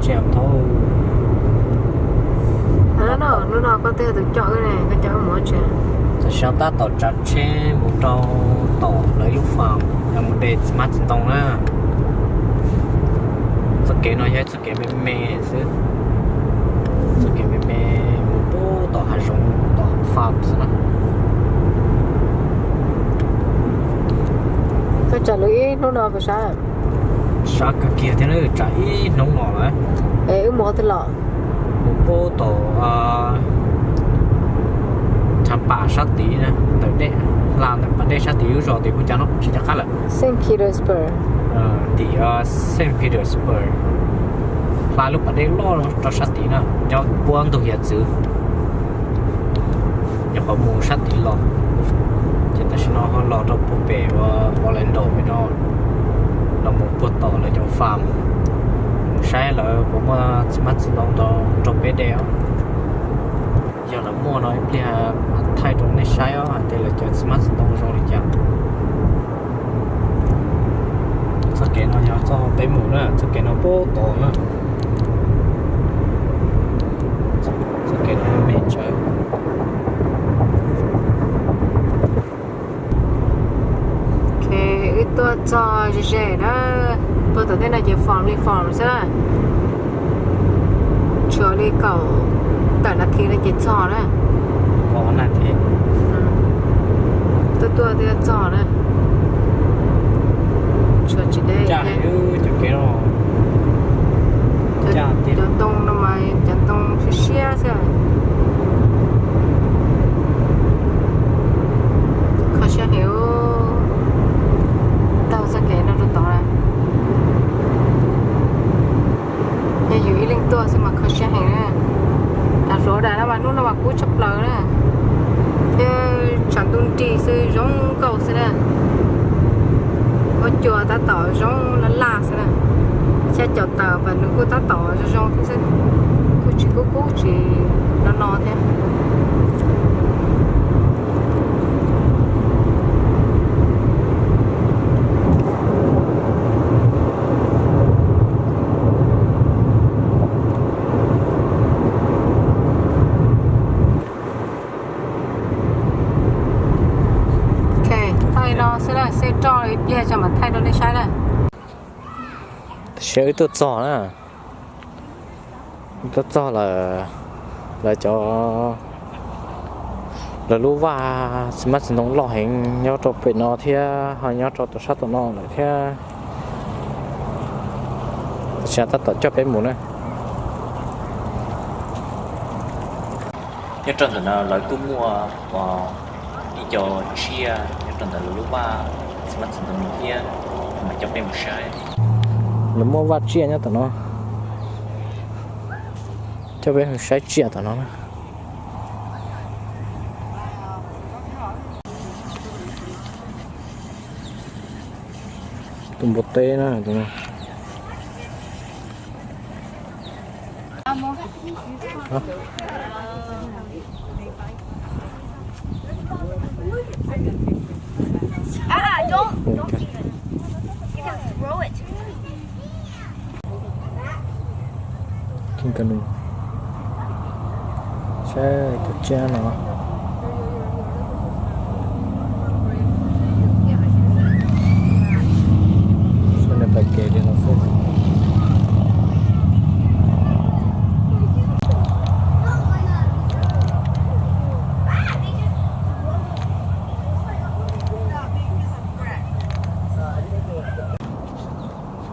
Tsev thaub. Hnub no koj twb yog tus coj wb ne, koj coj wb mus tsev. Tam sim no tab tom tsav tsheb mus rau tom lawv ib lub farm, yog mus de txiv hmab txiv ntoo na. Txoj kev no yog ib txoj kev me me xwb, txoj kev me me mus puag tom hav zoov tom farm xwb na. Koj tsav lawv ib hnub no puas sab? Sab kawg kiag thiab na, tsav ib hnub no lawm. Es wb mus qhov twg los? Mus puag tom Thav Pam sab tid na, ntawm dej, hla ntawm pas dej sab tid lub zos tim kuv cas no tsis nco qab lawm. Saint Petersburg. Tim Saint Petersburg, hla lub pas dej loj rau sab tid na, nyob puag ntug hiav txwv. Nyuam qhuav mus sab tid los, ces tam sim no ho los rau puag pem ua Orlando pem no, los mus puag tom lawv cov farm, mus saib lawv puas muaj txiv hmab txiv ntoo rau peb de os. Yog lawv muaj no ib pliag mam thaij rau nej saib os hais tias lawv cov txiv hmab txiv ntoo zoo li cas. Txoj kev no yog txoj peb mus na, txoj kev no puag tod na. Txoj kev no me tsawv. Ok, wb tuaj txog ze ze na, tuaj tom tej no ces farm li farm xwb na. Tshuav li kaum tawm nas this no ces txog na. Tuaj tuaj twb txog na. Tshuav tsis deb. Cov ntoo no mas cov ntoo siab siab xwb. Kho siab heev. Taug txoj kev no rau tod na. Yog yus ib leeg tuaj xwb mas kho siab heev na. Av Florida no mas hnub no mas kub tshaj plaws na, thiab tshav ntuj nrig xwb zoo nkauj xwb na. Huab cua tab tom zoo laj laj xwb na. Xyab caum taws mas nws kuj tab tom zoo zoo thiab xwb, kuj tsis kub kub tsis no no thiab. Ok, thaij no xwb na, seb roj ib pliag tso mam thaij rau nej saib na. Tam sim wb tuaj txog na, tuaj txog lawm, lawv cov, lawv lub vaj txiv hmab txiv ntoo loj heev nyob rau pem no thiab ho nyob rau tom sab tom no lawm thiab. Tam sim no tab tom coj peb mus na. Nyob rau ntawm no lawv kuj muaj ib co tsiaj nyob rau ntawm lawv lub vaj txiv hmab txiv ntoo no thiab, mam coj peb mus saib. Lawv muaj vaj tsiaj nyob tom no, coj peb mus saib tsiaj tom no na. Tus npua teb na, tus no. Saib tus tsiaj no. Saib nws pais kev li no xwb.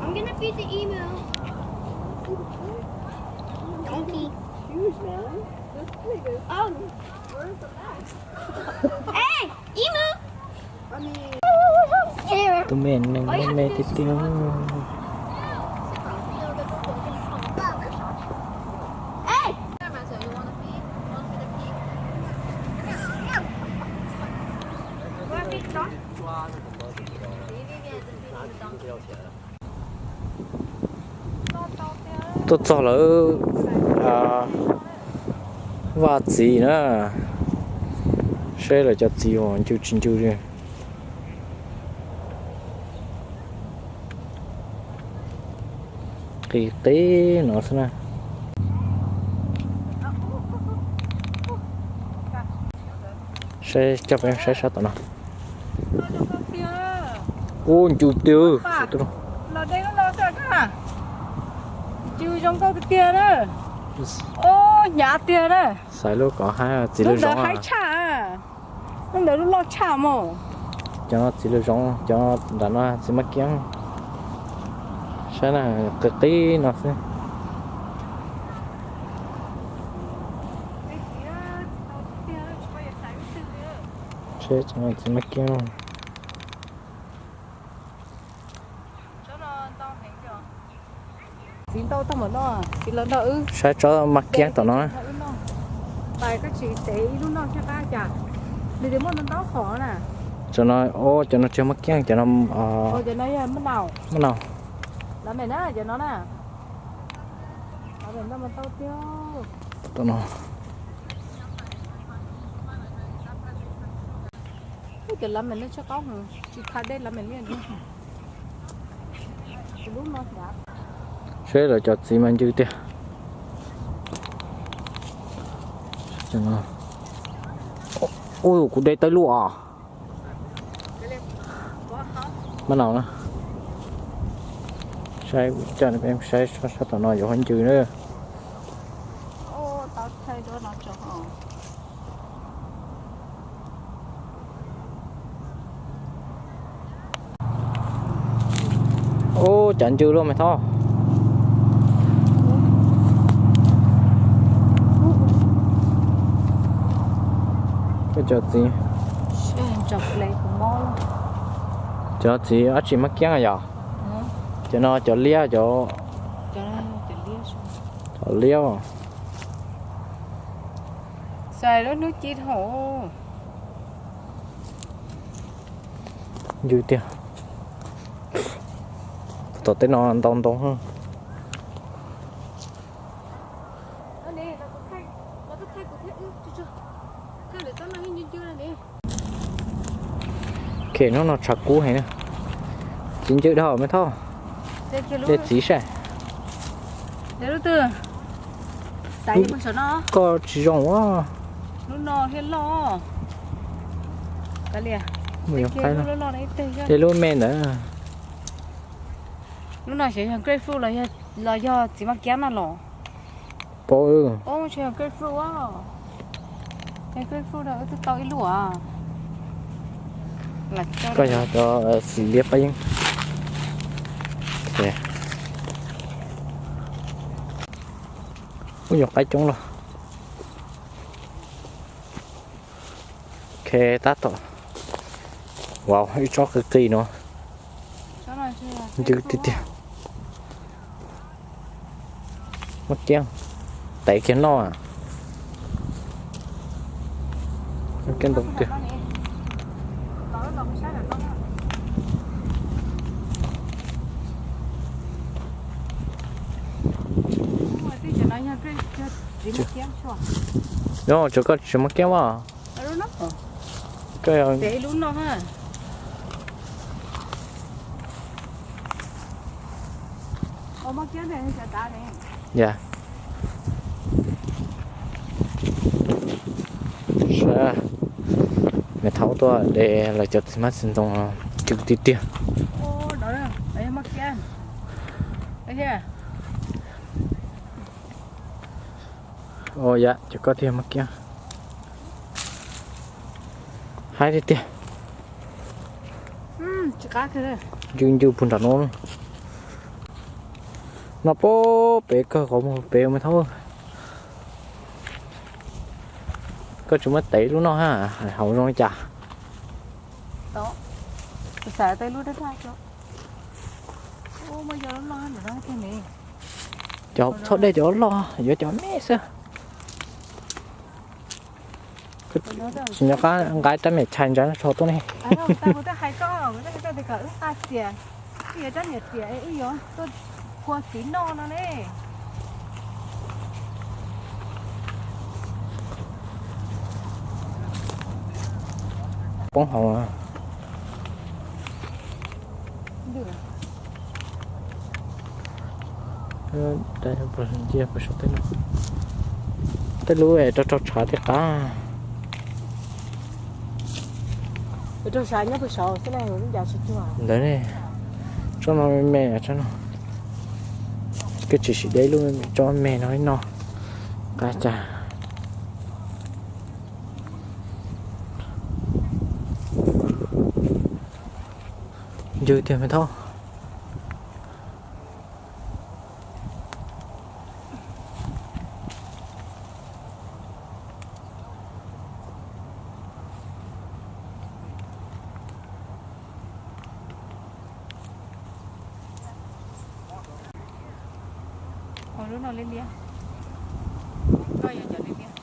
I'm gonna feed the emu. Donkey. Huge, man. This thing is, um, where's the back? Hey, emu! I mean, tus me neeg me me tiag tiag. Hey! Tuaj txog lawv vaj txiv na, seb lawv cov txiv uas ncu tsis ncu li. Qis qis no xwb na. Saib, coj peb saib sab tom no. Ub, ncw tiag. Los de lub no xwb na. Ncw zoo nkauj tiag tiag na. Ub, hnyav tiag na. Xaiv lub kom haib, txiv lub zoov haib tshaj. Lub ntawd lub loj tshaj mog. Cov no txiv lub zoov, cov nram no txiv mab kiab. Saib na, qis qis no xwb. Saib cov no txiv mab kiab. Txiv ntau tag npaum no, txiv los nrog wb. Saib tsob mab kiab tom no. Pais koj tsis tev ib lub noj thiab qab cas? Nws tias muaj ntau ntau qhov na. Cov no, o, cov no tsis yog mab kiab, cov no, o, cov no yog mab nau. Mab nau. Lawv mem na, cov no na. Lawv mem ntau mas ntau tiag. Tom no. Ub, cov lab mem no tsis qaub heev, tsis tha dej lab mem li. Seb lawv cov txiv mas ncw tiag. Ub, kuv de tau lub os. Mab nau na. Saib, coj nej peb saib sab tom no yuav hov ncw na. Ub, cov ncw luaj me thaub. Koj cov txiv, cov txiv dab tsi mab kiab yom? Cov no cov liab, cov, cov liab. Xais lub hnub ci dhau. Ncw tiag. Tom tej no ntau ntau. Khem, hnub no tshav kub heev na. Txiv ncw dhau me thaub. Dej txiv saib. Koj tsis zoo a. Tej lub me ntawd. Lub no xyov yog grapefruit los yog txiv mab kiab na los. Paub. Tsis yog grapefruit a. Yog grapefruit no wb twb tau ib lub as. Koj yog cov xim liab pab yeeb. Ub, yog qaib coob los. Ok, tab tom. Wow, ib tsob qis qis no. Ncw tiag tiag. Mab kiab, tev kiag noj. Mab kiab ntau tiag. Yog, tsuas koj tsis mab kiab mas. Koj Saib, me thaub tuaj de lawv cov txiv hmab txiv ntoo, ncw tiag tiag. Ua yam cov koj tiag mab kiab. Haib tiag tiag. Ncw ncw puag nram no. No pem kawg qhov muag pem me thaub. Koj tsis muab tev lub noj ha, hauv zoo li cas? Cov txhob de cov loj, yuav cov me xwb. Tsis nco qab nqa rab me chais ntsa no tso tuaj ne. Poob hauv. Ntsia pem saum tej no, tej lub es rau rau tshav thiaj qab. Ntawd ne, tsob no me me tsob no, koj tsis sim de lub tsob me no ib no qab cas. Ncw tiag me thaub. Lub no liab liab, koj yog cov liab liab.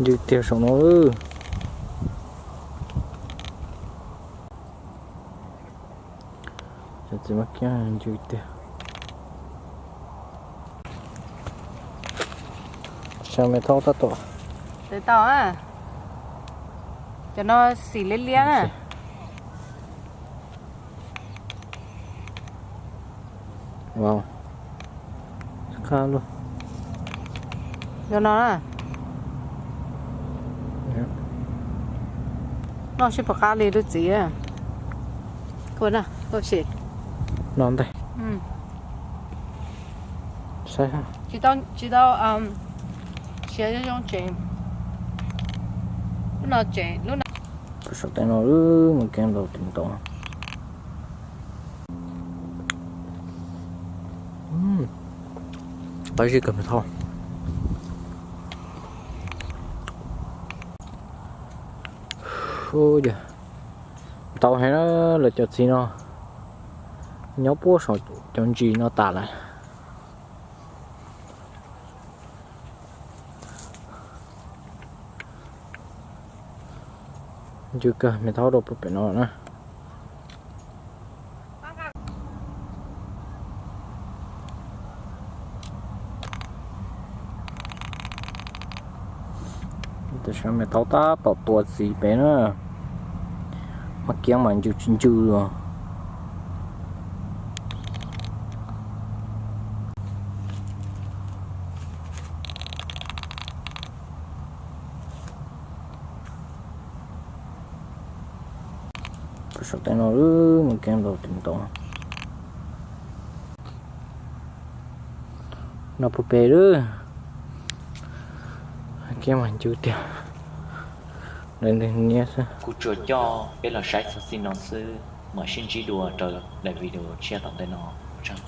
Ncw tiag saum no. Cov txiv mab kiab ncw tiag. Sab me thaub tab tom. Cov no xim liab liab na. Qab luaj. Yog no na. Noj sib pom qab li lub txiv. Koj na, koj sim. No ntej. Saib, tsis tau siav zoo tsev. Lub no tsev, lub no. Saum tej no mus keeb ntau tus ntau. Qab zib kawg me thaub. Ntau heev na, lawv cov txiv no nyob puag saum cov ntsis no tas lawm. Ncw kawg me thaub rau puag pem no na. Tam sim no me thaub tab tom tua txiv pem na. Mab kiab mas ncw tsis ncw li. Saum tej no mus keeb ntau tus ntau. No puag pem lawm. Kiab mas ncw tiag. Ntawd niab xwb. Kuv tsuas coj peb los saib txog txij no xwb, mam sib ntsib dua rau daim video tshiab tom ntej no. Ua tsaug.